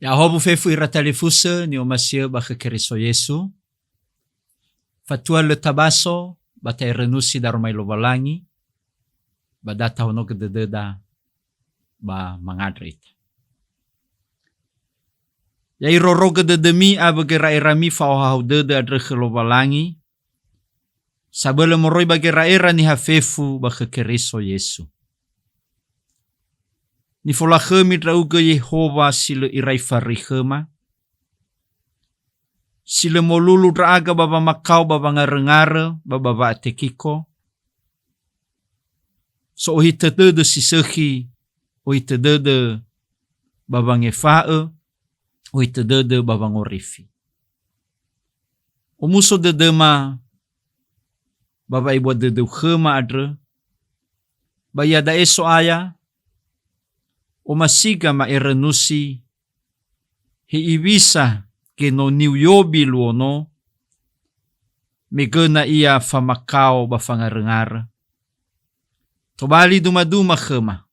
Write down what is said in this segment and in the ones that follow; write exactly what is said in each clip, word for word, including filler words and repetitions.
Ya'ahowu fefu ira talifusö ni'omasi'ö ba khö Keriso Yesu. Fatua lö tabaso ba ta'erenusi daromali Lowalangi, ba da tahonogö dödöda ba mangandrö ita. Ya irorogö dödömi awö gera'erami fa'ohahau dödö andrö khö Lowalangi, sabölö moroi ba gera'era niha fefu ba khö Keriso Yesu. Nifolakhömi ndra'ugö Yehowa si lö irai faröi khöma, si lö molulu ndra'aga ba wamakao ba wangaröngarö ba ba wa'atekiko, so ohitö dödö si sökhi, ohitö dödö ba wangefa'ö, ohitö dödö ba wangorifi. Omuso dödöma ba wa'ebua dödöu khöma andrö, ba iada'e So'aya, omasiga ma'erenusi hewisa genoniu Yobi luo no, me göna ia famakao ba fangaröngarö. Tobali dumaduma khöma,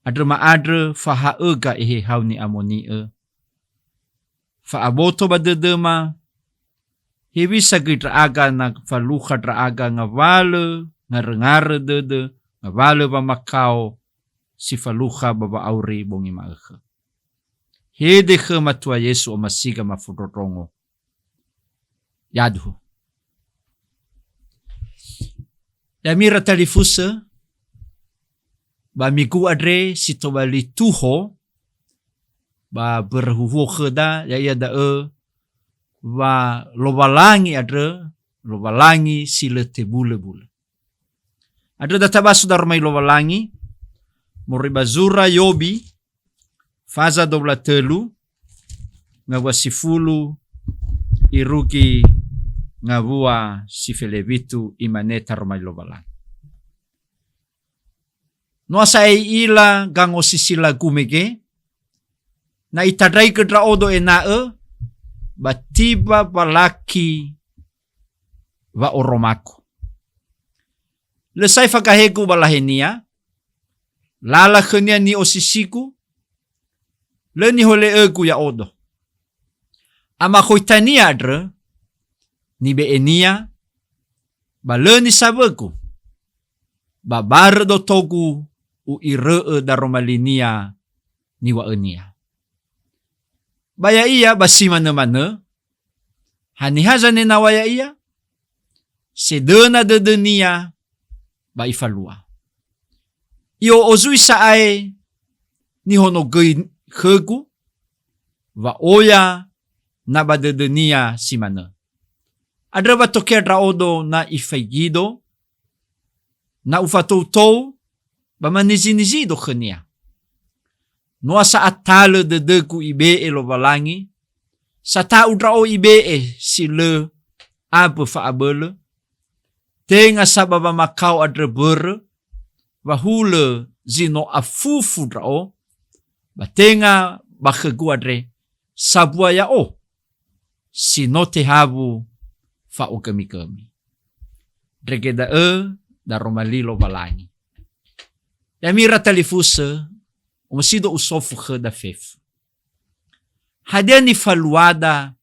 andrö ma'andrö faha'öga ehehau ni'amoni'ö. Fa'aboto ba dödöma, hewisa göi ndra'aga na falukha ndra'aga ngawalö ngaröngarö dödö, ngawalö wamakao si falukha ba wa'auri bongi ma'ökhö. Hede khö Matua Yesu omasiga mafondrondrongo. Yaduhu. Ya'ami ira talifusö, ba migu andre si tobali tuho, ba börö huhuo khöda, ya'ia da'ö wa Lowalangi andrö, Lowalangi si lö tebulöbulö. Andrö da tabaso daromali Lowalangi, moroi ba zura Yobi, faza dua wulu a tölu, ngawua sifulu, irugi ngawua si felewitu, imane taromali Lowalangi. No sa'ae i'ila gangosisi lagu mege, na itandraigö ndra'odo ena'ö, ba tiba walaki wa'oromako. Lö sa'ae fagahegu ba lahenia, lala khönia ni'osisigu, lö nihole'ögu ya'odo. Amakhoitania andrö, nibe'enia, ba lö nisawögu, ba barö dotogu u'irö'ö daromalinia niŵa'önia. Ba ya'ia ba si manö manö, haniha zanenaw̃a ya'ia? Sedöna dödönia ba ifalua. I'o'ozui sa'ae nihonogöi khögu, wa oya na ba dödönia si manö. Andrö wa tokea ndra'odo na ifaigido, na ufatoutou, ba manizinizido khönia. Noa sa atalö dödögu ibe'e Lowalangi, sata'u ndra'o ibe'e si lö ambö fa'abölö, tenga sa ba wamakao andrö börö, wa hulö zi no afufu ndra'o, ba tenga ba khögu andre, sambua ya'o si no tehawu fa'ogömigömi. Ndrege da'ö daroma li Lowalangi. Ya'ami ira talifusö, omasido usofu khöda fefu. Hadia nifaluada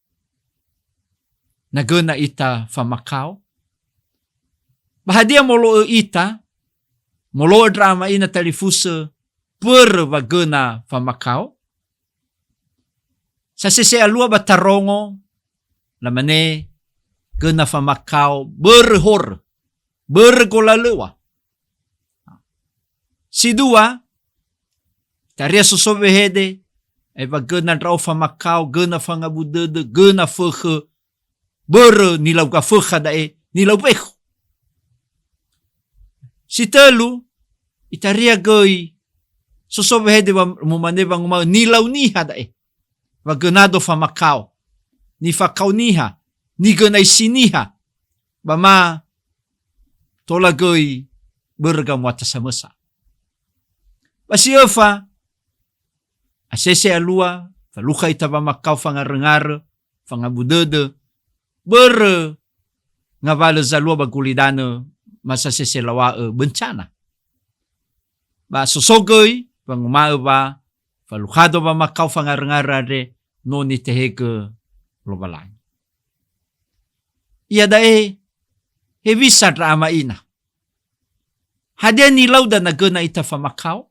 na göna ita famakao? Ba hadia molo'ö ita, molo'ö ndra ama ina talifusö börö wa göna famakao? Sasese alua ba tarongo, lamane, göna famakao börö horö, börö golalöŵa. Si dua, taria soso wehede, aewa göna ndra'o famakao, göna fangabu dödö, göna fökhö, börö nilau gafökha da'e, nilau wekhu. Si tölu, itaria göi soso wehede wa-, mumane wanguma'ö nilau niha da'e. Wa gönado famakao, nifakao niha, nigönaisi niha, ba ma tola göi börö gamuata samösa. Ba si öfa, asese alua, falukha ita wamakao fangaröngarö, fangabu dödö, börö ngawalö zalua ba gulidanö ma sasese laŵa'ö bencana. Ba soso göi wanguma'ö wa Falukhado wamakao fangaröngara andre no nitehegö Lowalangi. Iada'e hewisa ndra ama ina. Hadia nilauda na göna ita famakao?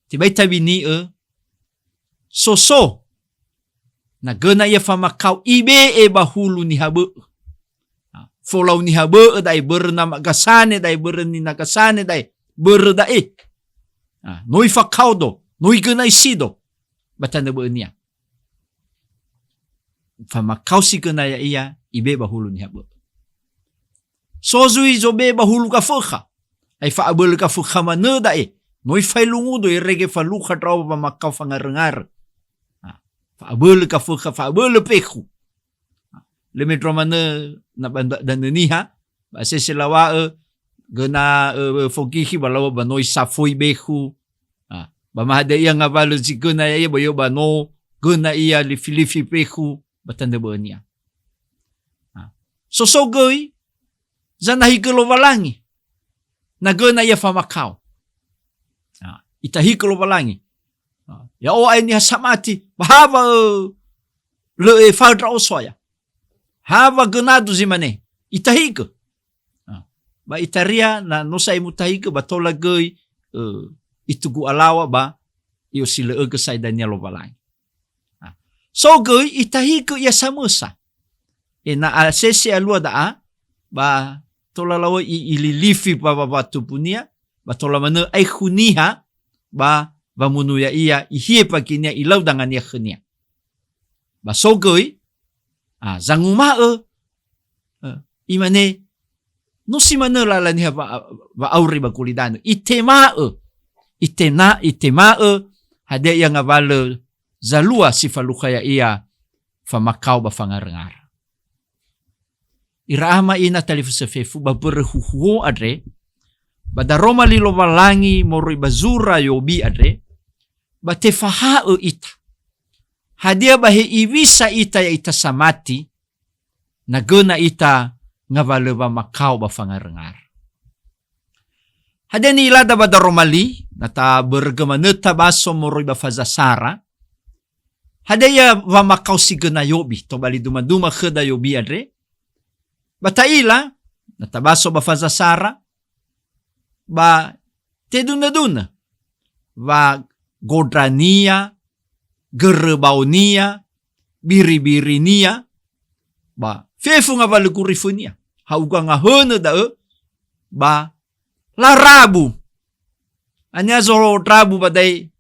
Tebai tawini'ö, soso, na göna ia famakao, ibe'e ba hulu niha bö'ö. Ah, folau niha bö'ö da'e, börö nama Gasane da'e, börö nina Gasane da'e, börö da'e. Ah, no ifakaodo, no igöna isido, ba tanö bö'önia. Famakao si göna ya'ia, ibe'e ba hulu niha bö'ö. So zui zobe'e ba hulu gafökha. Ai fa'abölö gafökha manö da'e. No ifaelungudo irege falukha ndrao wamakao fangaröngara. Ah, fa'abölö gafökha, fa'abölö pekhu. Ah, lö mendrua manö na ba nda-, danö niha, ba sese lawa'ö, göna, ö, ö, fogikhi ba lawa'ö ba no isafoi bekhu. Ah, ba ma hadia ia ngawalö zi göna ya'ia ba yo ba no göna ia lifi-lifi bekhu ba tanö bö'önia. Ah, soso göi zanahigö Lowalangi, na göna ia famakao. Ah, itahigö Lowalangi. Ah, ya'o ae niha samati, ba ha wa, ö, lö efao ndra'o so'aya. Ha wa gönadu zi mane, itahigö. Ah, ba itaria na no sa'ae mutahigö ba tola göi, ö, itugu alawa ba i'osilö'ögö sa'ae dania Lowalangi. Ah, so göi itahigö ia samösa. Ena'ö sese alua da'a, ba tola lawa'ö i-, ililifi ba wa-, watubunia, ba tola manö aekhu niha, ba wamunu ya'ia, ihie baginia, ilau dangania khönia. Ba so göi, ah, zanguma'ö, eh, imane, no si manö lala niha wa-, wa'auri ba gulidanö. Itema'ö, itena-, itema'ö, hadia ia ngawalö zalua si falukha ya'ia famakao ba fangaröngara. Ira ama ina talifusö fefu, ba mbörö huhuo andre, ba daroma li Lowalangi moroi ba zura Yobi andre, ba tefaha'ö ita. Hadia ba hewisa ita ya'ita samati, na göna ita ngawalö wamakao ba fangaröngara. Hadia ni'ilada ba daroma li, na tabörögö manö tabaso moroi ba faza sara, hadia ia wamakao si göna Yobi, tobali duma-duma khöda Yobi andre? Ba ta'ila, na tabaso ba faza sara, ba tedunö-dunö, wa gondrania, göröbaonia, biri-birinia, ba fefu ngawalö gurifönia. Ha'uga ngahönö da'ö, ba larabu. Ania so ndrabu ba da'e,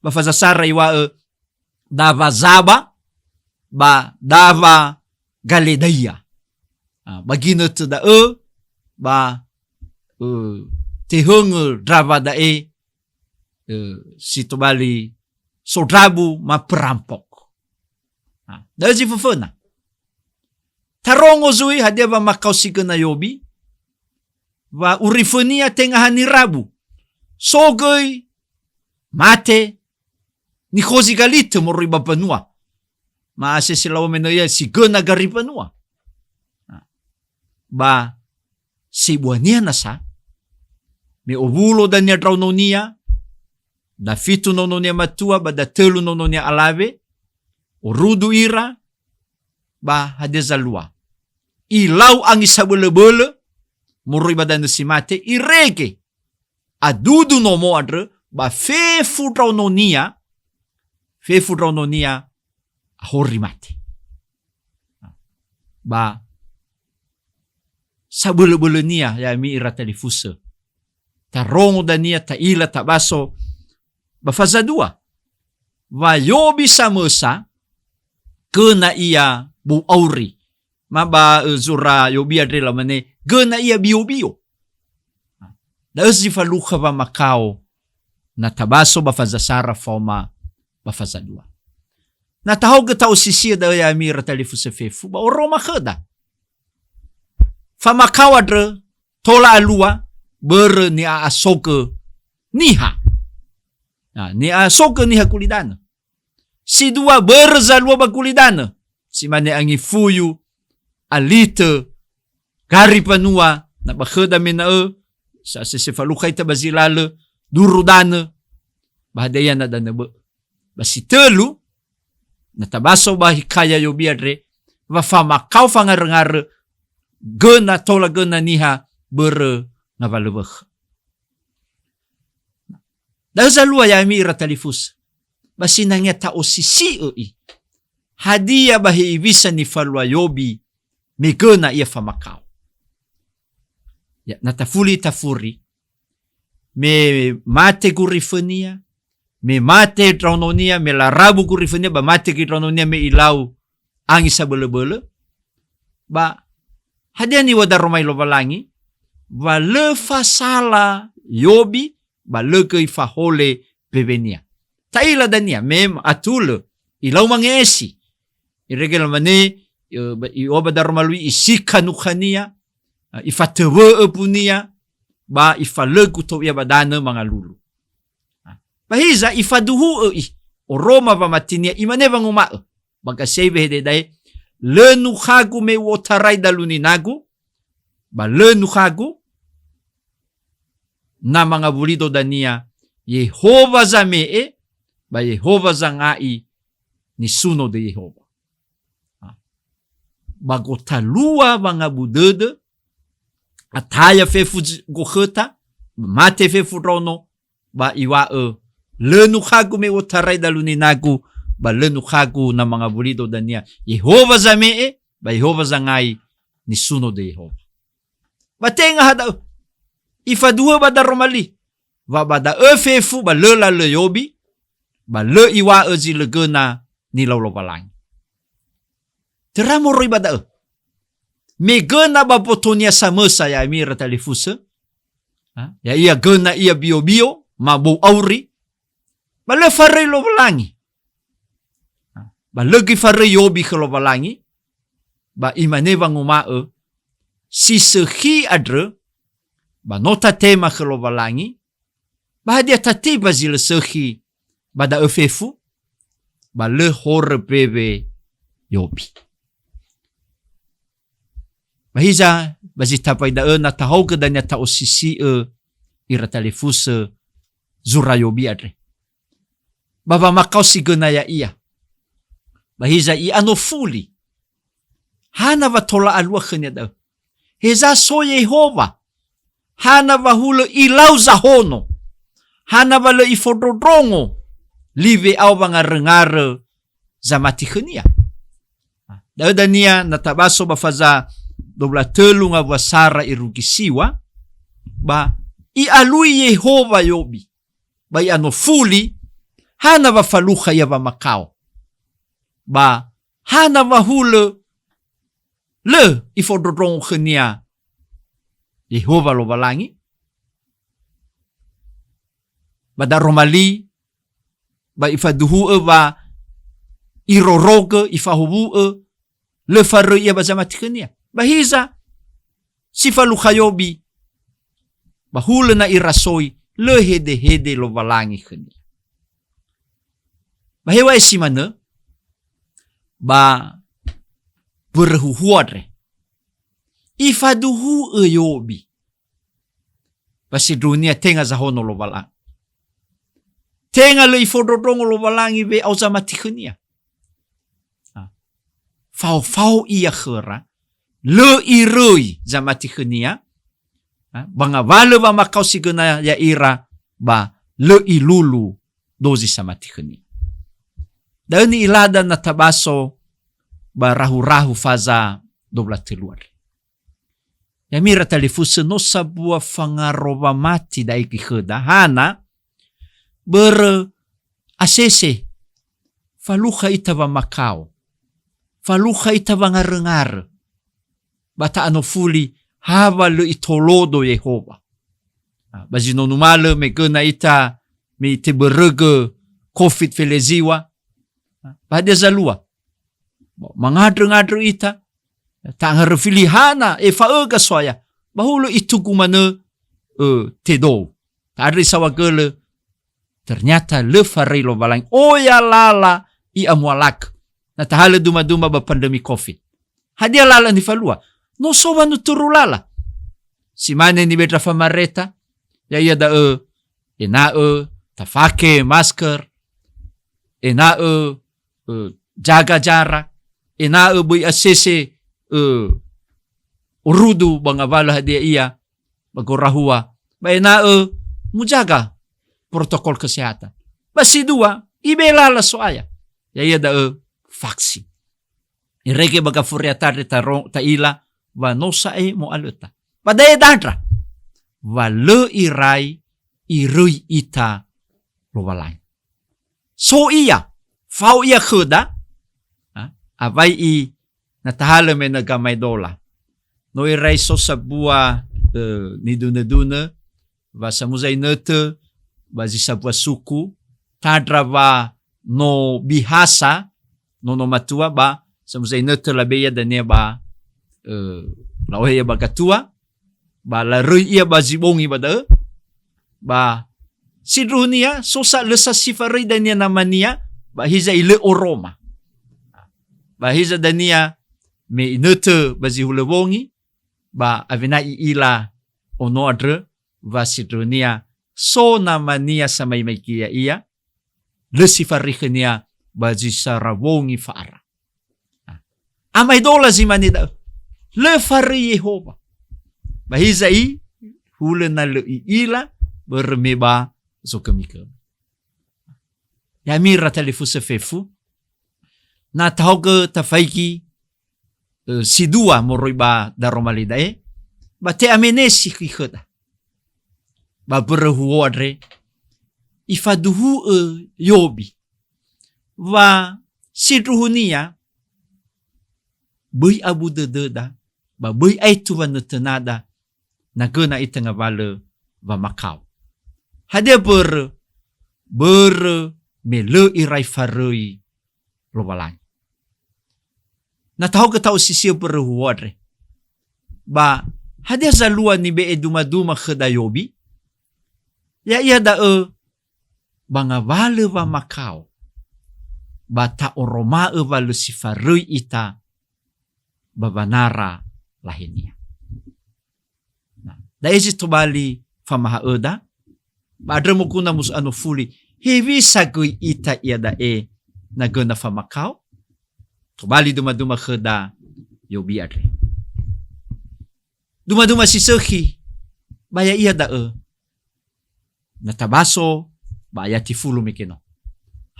ba faza sara iŵa'ö, dawa Zaba, ba dawa Galedaia. Ah, ba ginötö da'ö, ba, ö, tehöngö ndrawa da'e, ö, si tobali so ndrabu ma perampok. Ah, da'ö zi föföna. Tarongo zui hadia wamakao si göna Yobi, wa urifönia tenga ha nirabu. So göi mate, nikhozi galitö moroi ba mbanua. Ma'asese lawa'ö menö ia si göna gari mbanua. Ba sebuania nasa, me owulo dania ndraononia, dafitu nononia matua ba datölu nononia alawe, orudu ira, ba hadia zalua. Ilau angi sabölöbölö moroi ba danö si mate, irege adudu nomo andrö, ba fefu ndraononia, fefu ndraononia ahori mate. Ba sabölöbölönia, ya'ami ira talifusö. Tarongo dania, ta'ila, tabaso ba faza dua. Wa Yobi samösa, göna ia bou auri. Ma ba, ö, zura Yobi andre lamane, göna ia biobio. Da'ö zi falukha wamakao, na tabaso ba faza sara faoma ba faza dua. Na tahaogö ta'osisi'ö da'ö, ya'ami ira talifusö fefu, ba oroma khöda. Famakao andrö tola alua, börö ni'a'asogö niha. Na, ni'a'asogö niha gulidanö. Si dua, börö zalua ba gulidanö, si mane angifuyu, alitö, gari mbanua, na ba khöda mena'ö, sa'asese falukha ita ba zi lalö, duru danö. Ba hadia ia na danö bö'ö. Ba si tölu, na tabaso ba hikaya Yobi andre, wa famakao fangaröngarö göna, tola göna niha börö ngawalö wökhö. Da'ö zalua ya'ami ira talifusö, ba sinangea ta'osisi'ö i. Hadia ba hewisa nifalua Yobi me göna ia famakao? Ya, na tafuli, tafuri. Me mate gurifönia, me mate ndraononia, me larabu gurifönia, ba mate göi ndraononia me ilau angi sabölöbölö. Ba hadia niŵa'ö daroma li Lowalangi? Wa lö fasala Yobi, ba lö göi fahole mbewenia. Ta'ila dania, me atulö, ilau mange'esi. Irege lamane, i-, ba-, i'oa ba daroma lui, isika nukhania, ifatewö'ö mbunia, ba ifalögu tou ia ba danö mangalulu. Ba hiza ifaduhu'ö i, oroma wamatinia, imane wanguma'ö, ba gasei wehede da'e, "Lö nukhagu me u'otarai dalu ninagu, ba lö nukhagu na mangawuli do dania, Yehowa zame'e, ba Yehowa zanga'i, nisuno döi Yehowa." Ba gotalua wangabu dödö, ataya fefu z-, gokhöta, mate fefu ndraono, ba iŵa'ö, "Lö nukhagu me u'otarai dalu ninagu, ba lö nukhagu na mangawuli do dania, Yehowa zame'e, ba Yehowa zanga'i, nisuno döi Yehowa." Ba tenga ha da'ö, ifaduhu'ö ba daroma li, wa ba da'ö fefu ba lö lalö Yobi, ba lö iŵa'ö zi lö göna nilau Lowalangi. Töra moroi ba da'ö, me göna ba mbotonia samösa ya'ami ira talifusö, ha? Ya'ia göna ia biobio, ma bou auri, ba lö faröi Lowalangi. Ha? Ba lö göi faröi Yobi khö Lowalangi, ba imane wanguma'ö, "Si sökhi andrö, ba no tatema khö Lowalangi, ba hadia tatiba zi lö sökhi ba da'ö fefu?" Ba lö horö mbewe Yobi. Ba hiza, ba zi tambai da'ö, na tahaogö dania ta'osisi'ö ira talifusö zura Yobi andre. Ba wamakao si göna ya'ia. Ba hiza i'anofuli. Hana wa tola alua khönia da'ö? Heza so Yehowa? Hana wa hulö ilau zahono? Hana wa lö ifondrondrongo li we'ao wangaröngarö zamati khönia? Da'ö dania na tabaso ba faza dua wulu a tölu ngawua sara irugi siŵa, ba i'alui Yehowa Yobi, ba i'anofuli, hana wa falukha ia wamakao? Ba hana wa hulö lö ifondrondrongo khönia Yehowa Lowalangi? Ba daroma li, ba ifaduhu'ö wa irorogö, ifahowu'ö, lö faröi ia ba zamati khönia. Ba hiza, si falukha Yobi, ba hulö na irasoi, lö hedehede Lowalangi khönia. Ba heŵa'ae si manö, ba mbörö huhuo andre, ifaduhu'ö Yobi, ba sindruhunia tenga zahono Lowalangi. Tenga lö ifondrondrongo Lowalangi we'ao zamati khönia. Ah. Fao-fao ia khöra, lö iröi zamati khönia, ah, ba ngawalö wamakao si göna ya'ira, ba lö ilulu dozi samati khönia. Da'ö ni'ilada na tabaso ba rahu-rahu faza dua wulu a tölu andre. Ya'ami ira talifusö, no sambua fangaro wamati da'e göi khöda, hana? Börö asese, falukha ita wamakao, falukha ita wangaröngarö, ba ta'anofuli ha wa lö itolodo Yehowa. Ah, ba zi no numalö me göna ita me itebörögö covid feleziŵa. Ah, ba hadia zalua? Mangandrö-ngandrö ita, ta'angaröfi li hana, efa'ö gasoaya, ba hulö itugu manö, ö, tedou. Ta'andrö isaŵa gölö, ternyata lö faröi Lowalangi. Oya lala i'amualagö. Na tahalö duma-duma ba pandemi covid. Hadia lala nifalua? No so wanuturu lala. Si mane niŵendra famareta, ya'ia da'ö, ena'ö tafake masker, ena'ö, ö, jaga jarak, ena'ö böi asese, ö, orudu ba ngawalö hadia ia ba gorahua, ba ena'ö mujaga protokol kesehatan. Ba si dua, ibe'e lala So'aya, ya'ia da'ö vaksin. Irege ba gafuriata andre taro-, ta'ila wa no sa'ae mo'alöta. Ba da'e dandra, wa lö irai iröi ita Lowalangi. So ia, fao ia khöda, ha, awai i na tahalö menö gamaedola. No irai so sabua, ö, nidunö-dunö, wa samuza inötö ba zi sabua suku, tandra wa no bihasa nono matua, ba samuza inötö labe ia dania ba, ö, la'ohe ia ba gatua, ba laröi ia ba zi bongi ba da'ö, ba sindruhunia, so sa lö sa sifaröi dania namania, ba hiza i lö oroma. Ba hiza dania me inötö ba zi hulö wongi, ba awena i'ila ono andrö wa sindruhunia so namania samaimaigia ia, lö sifaröi khönia ba zi sara wongi fa'ara. Amaedola zi mane da'ö. Lö faröi Yehowa. Ba hiza i hulö na lö i'ila, börö me ba zogömigömi. Ya'ami ira talifusö fefu, na tahaogö tafaigi, ö, si dua moroi ba daroma li da'e, ba te'amenesi khi khöda. Ba börö huo andre, ifaduhu'ö Yobi, wa sindruhunia böi abu dödöda, ba böi aetu wanötönada, na göna ita ngawalö wamakao. Hadia börö? Börö me lö irai faröi Lowalangi. Na tahaogö ta'osisi'ö börö huo andre, ba hadia zalua nibe'e dumaduma khöda Yobi? Ya'ia da'ö, ba ngawalö wamakao, ba ta'oroma'ö wa lö sifaröi ita ba wanara lahenia. Na, da'e zi tobali famaha'öda, ba andrö moguna musu'anofuli, hewisa göi ita iada'e na göna famakao? Tobali dumaduma khöda Yobi andre. Dumaduma si sökhi, ba ya'ia da'ö, na tabaso ba ayati fulu mege no.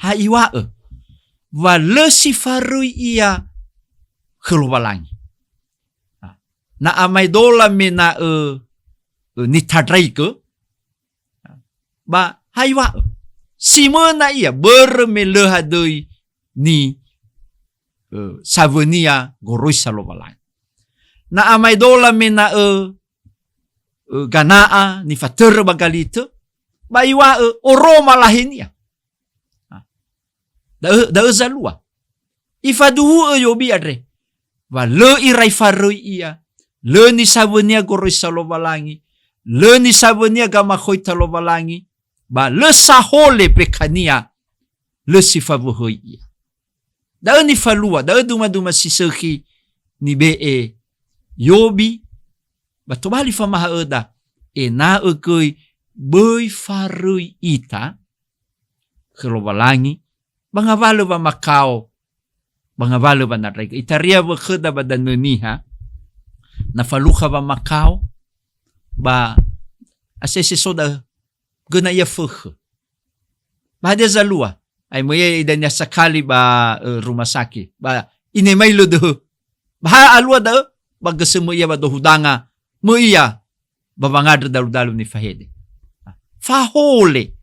Ha iŵa'ö, wa lö sifaröi ia khö Lowalangi. Na amaedola mena'ö, ö, nitandraigö, ba ha iŵa'ö, si möna ia, börö me lö hadöi ni, ö, sawönia goroisa Lowalangi. Na amaedola mena'ö, ö, gana'a nifatörö ba galitö, ba iŵa'ö oroma lahenia. Da'ö, da'ö zalua. Ifaduhu'ö Yobi andre, wa lö irai faröi ia, lö nisawönia goroisa Lowalangi, lö nisawönia gamakhoita Lowalangi, ba lö sahole bekania, lö si fawöhöi ia. Da'ö nifalua, da'ö dumaduma si sökhi nibe'e Yobi, ba tobali famaha'öda, ena'ö göi böi faröi ita khö Lowalangi, ba ngawalö wamakao, ba ngawalö wanandraigö. Itaria wökhöda ba danö niha, na falukha wamakao, ba asese so da'ö, göna ia fökhö. Ba hadia zalua? Ai möi ia idania sakali ba, ö, rumah sakit. Ba inemailö döhö. Ba ha alua da'ö? Ba gösö möi ia ba dohu danga. Möi ia ba wangandrö dalu-dalu nifahede. Fahole.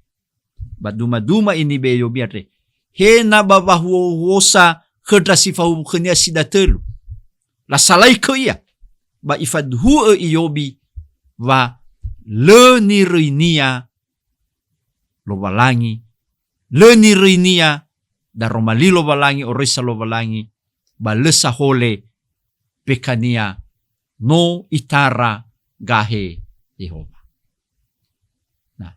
Ba dumaduma inibe'e Yobi andre, he na ba wahuo-huosa khö ndra si fahuwu khönia si datölu, lasalaikö ia, ba ifaduhu'ö Yobi wa lö niröinia Lowalangi, lö niröinia daroma li Lowalangi, oroisa Lowalangi, ba lö sahole bekania no itara gahe Yehowa. Nah,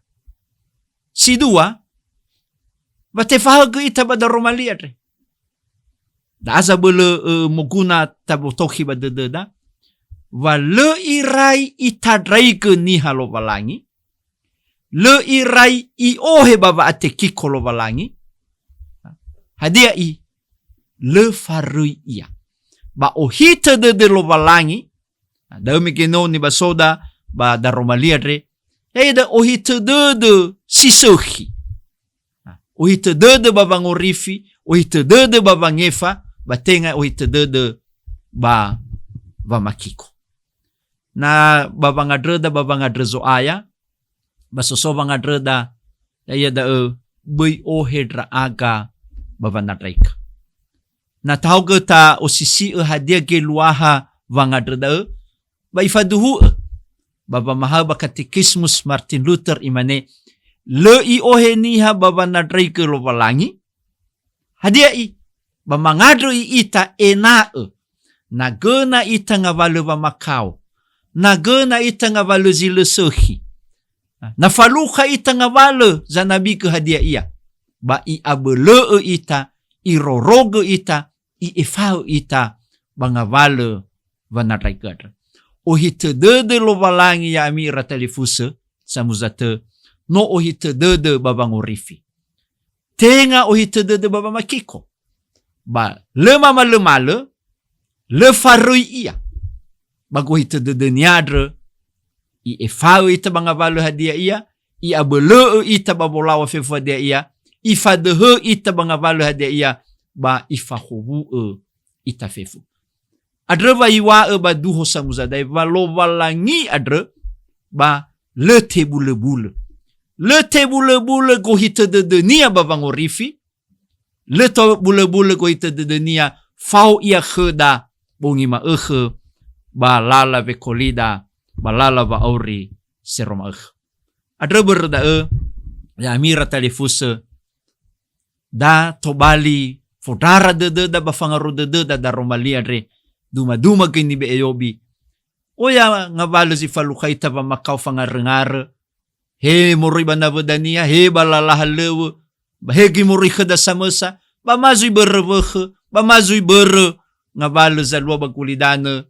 si dua, wa tefahaogö ita ba daroma li andre. Da'a zabölö, ö, moguna tabotokhi ba dödöda, wa lö irai itandraigö niha Lowalangi, lö irai i'ohe ba wa'atekiko Lowalangi. Hadia i? Lö faröi ia. Ba ohitö dödö Lowalangi, da'ö mege no nibasoda ba daroma li andre, ya'ia da'ö ohitö dödö si sökhi. Ohitö dödö ba wangorifi, ohitö dödö ba wangefa, ba tenga ohitö dödö ba wamakiko. Na ba wangandröda, ba wangandrö Zo'aya, ba soso wangandröda, ya'ia da'ö böi ohe ndra'aga ba wanandraiga. Na tahaogö ta'osisi'ö hadia geluaha wangandrö da'ö, ba ifaduhu'ö ba wamahaö ba Katekismus Martin Luther, imane, "Lö i'ohe niha ba wanandraigö Lowalangi." Hadia i? Ba mangandrö i'ita ena'ö na göna ita ngawalö wamakao, na göna ita ngawalö zi lö sökhi, na falukha ita ngawalö zanabigö hadia ia, ba i'abölö'ö ita, irorogö ita, i'efaö ita ba ngawalö wanandraigö andrö. Ohitö dödö Lowalangi ya'ami ira talifusö, samuza tö, no ohitö dödö ba wangorifi. Tenga ohitö dödö ba wamakiko. Ba lö mamalömalö, lö faröi ia. Ba gohitö dödönia andrö, i'efaö ita ba ngawalö hadia ia, i'abölö'ö ita ba wolaŵa fefu hadia ia, ifadöhö ita ba ngawalö hadia ia, ba ifahowu'ö ita fefu. Andrö wa iŵa'ö ba duho samuza da'e wa Lowalangi andrö ba lö tebulöbulö. Lö tebulöbulö gohitö dödönia ba wangorifi, lö tebulöbulö gohitö dödönia fao ia khöda bongi ma'ökhö ba lala wekolida, ba lala wa'auri sero ma'ökhö. Andrö börö da'ö, ya'ami ira talifusö, da tobali fondrara dödöda ba fangaro dödöda daroma li andre, duma-duma göi nibe'e Yobi. Oya ngawalö zi falukha ita wamakao fangaröngarö, he moroi ba nawö dania, he ba lala halöŵö, ba he göi moroi khöda samösa, ba ma zui börö wökhö, ba ma zui börö ngawalö zalua ba gulidanö,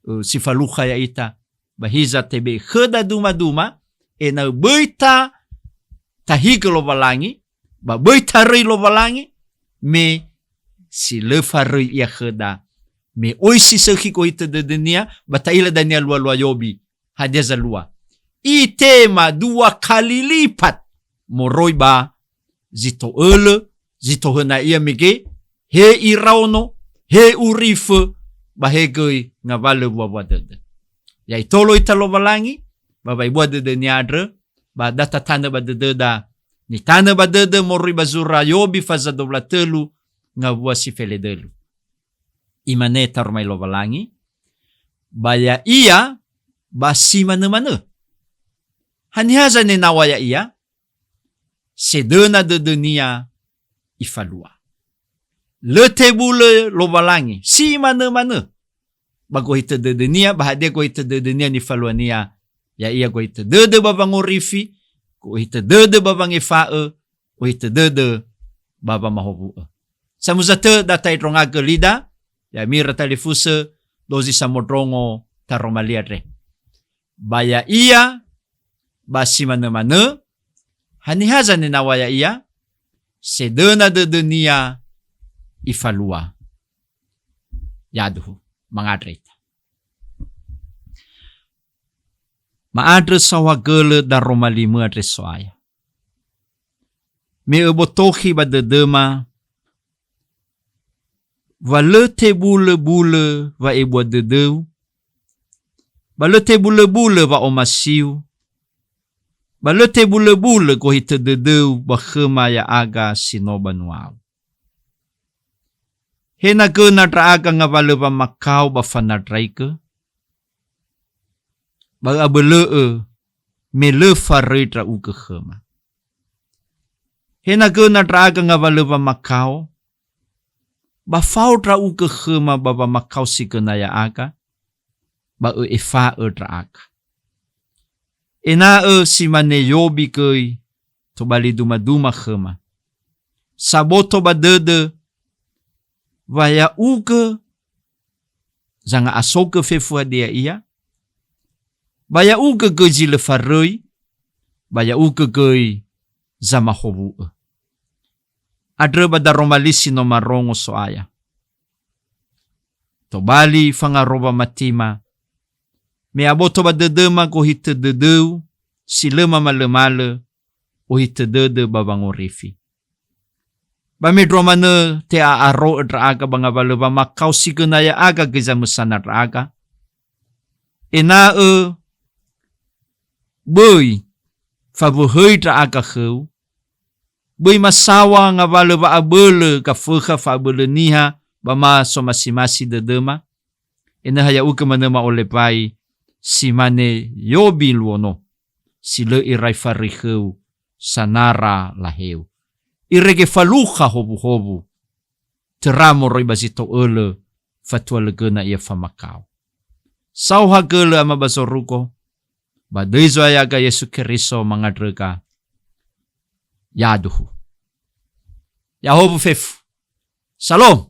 ö, si falukha ya'ita. Ba hiza tebe'e khöda duma-duma, ena'ö böi ta tahigö Lowalangi, ba böi taröi Lowalangi, me si lö faröi ia khöda, me oi si sökhi gohitö dödönia, ba ta'ila dania lualua Yobi. Hadia zalua? Itema dua kali lipat moroi ba zi to'ölö, zi tohöna ia mege, he iraono, he urifö, ba he göi ngawalö wuawua dödö. Ya'itolo ita Lowalangi, ba wa'ebua dödönia andrö, ba da tatanö ba dödöda, nitanö ba dödö moroi ba zura Yobi faza dua wulu a tölu ngawua si feledölu. Imane taromali Lowalangi, ba ya'ia ba si manö-manö. Haniha zanenaw̃a ya'ia? Sedöna dödönia ifalua. Lö tebulö Lowalangi, si manö-manö. Ba gohitö dödönia, ba hadia gohitö dödönia nifaluania? Ya'ia gohitö dödö ba wangorifi, gohitö dödö ba wangefa'ö, ohitö dödö ba wamahowu'ö. Samuza tö da ta'endrongagö lida, ya'ami ira talifusö, dozi samondrongo taroma li andre. Ba ya'ia, ba si manö-manö, haniha zanenaw̃a ya'ia? Sedöna dödönia ifalua. Yaduhu, mangandrö ita. Ma'andrö saohagölö daroma limö andre So'aya. Me öbotokhi ba dödöma, wa lö tebulöbulö wa'ebua dödöu, ba lö tebulöbulö wa'omasiu, ba lö tebulöbulö gohitö dödöu ba khöma ya'aga si no banuau. He na göna ndra'aga ngawalö wamakao ba fanandraigö, ba ö'abölö'ö me lö faröi ndra'ugö khöma. He na göna ndra'aga ngawalö wamakao, ba fao ndra'ugö khöma ba wamakao si göna ya'aga, ba ö'efa'ö ndra'aga. Ena'ö si mane Yobi göi tobali dumaduma khöma. Saboto ba dödö wa ya'ugö zanga'asogö fefu hadia ia, ba ya'ugö göi zi lö faröi, ba ya'ugö göi zamahowu'ö. Andrö ba daroma li si no marongo So'aya. Tobali fangarou wamatima, me aboto ba dödöma gohitö dödöu si lö mamalömalö, ohitö dödö ba wangorifi. Ba mendrua manö te'a'aro'ö ndra'aga ba ngawalö wamakao si göna ya'aga göi zamösana ndra'aga, ena'ö böi fawöhöi ndra'aga khöu, böi masaŵa ngawalö wa'abölö gafökha fa'abölö niha ba ma somasi-masi dödöma, ena'ö ha ya'ugö manö ma'olebai si mane Yobi luono, si lö irai faröi khöu, sanara laheu. Irege falukha howuhowu, töra moroi ba zi to'ölö, fatua lö göna ia famakao. Saohagölö Ama ba zorugo, ba döi Zo'aya ya'aga Yesu Keriso mangandröga. Yaduhu. Ya'ahowu fefu. Salom.